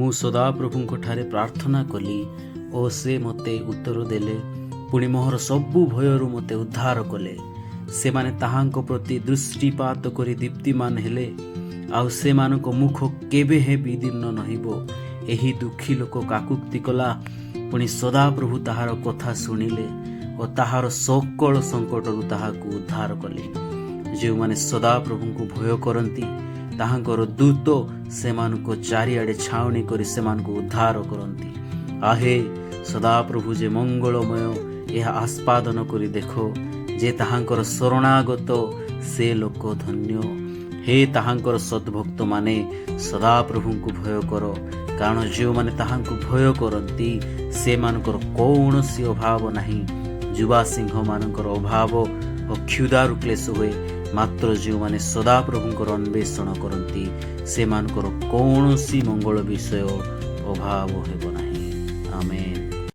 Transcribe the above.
ମୁଁ ସଦାପ୍ରଭୁଙ୍କ ଠାରେ ପ୍ରାର୍ଥନା କଲି ଓ ସେ ମୋତେ ଉତ୍ତର ଦେଲେ, ପୁଣି ମୋହର ସବୁ ଭୟରୁ ମୋତେ ଉଦ୍ଧାର କଲେ। ସେମାନେ ତାହାଙ୍କ ପ୍ରତି ଦୃଷ୍ଟିପାତ କରି ଦୀପ୍ତିମାନ ହେଲେ, ଆଉ ସେମାନଙ୍କ ମୁଖ କେବେ ହେଁ ବିଦୀର୍ଣ୍ଣ ନହିବ। ଏହି ଦୁଃଖୀ ଲୋକ କାକୁତି କଲା, ପୁଣି ସଦାପ୍ରଭୁ ତାହାର କଥା ଶୁଣିଲେ ଓ ତାହାର ସକଳ ସଙ୍କଟରୁ ତାହାକୁ ଉଦ୍ଧାର କଲେ। ଯେଉଁମାନେ ସଦାପ୍ରଭୁଙ୍କୁ ଭୟ କରନ୍ତି, ତାହାଙ୍କର ଦୂତ ସେମାନଙ୍କ ଚାରିଆଡ଼େ ଛାଉଣି କରି ସେମାନଙ୍କୁ ଉଦ୍ଧାର କରନ୍ତି। ଆହେ, ସଦାପ୍ରଭୁ ଯେ ମଙ୍ଗଳମୟ, ଏହା ଆସ୍ୱାଦନ କରି ଦେଖ। ଯେ ତାହାଙ୍କର ଶରଣାଗତ, ସେ ଲୋକ ଧନ୍ୟ। ହେ ତାହାଙ୍କର ସଦ୍ଭକ୍ତମାନେ, ସଦାପ୍ରଭୁଙ୍କୁ ଭୟ କର, କାରଣ ଯେଉଁମାନେ ତାହାଙ୍କୁ ଭୟ କରନ୍ତି, ସେମାନଙ୍କର କୌଣସି ଅଭାବ ନାହିଁ। ଯୁବା ସିଂହମାନଙ୍କର ଅଭାବ ଓ କ୍ଷୁଧାରୁ କ୍ଲେଶ ହୁଏ, ମାତ୍ର ଯେଉଁମାନେ ସଦାପ୍ରଭୁଙ୍କର ଅନ୍ୱେଷଣ କରନ୍ତି, ସେମାନଙ୍କର କୌଣସି ମଙ୍ଗଳ ବିଷୟ ଅଭାବ ହେବ ନାହିଁ।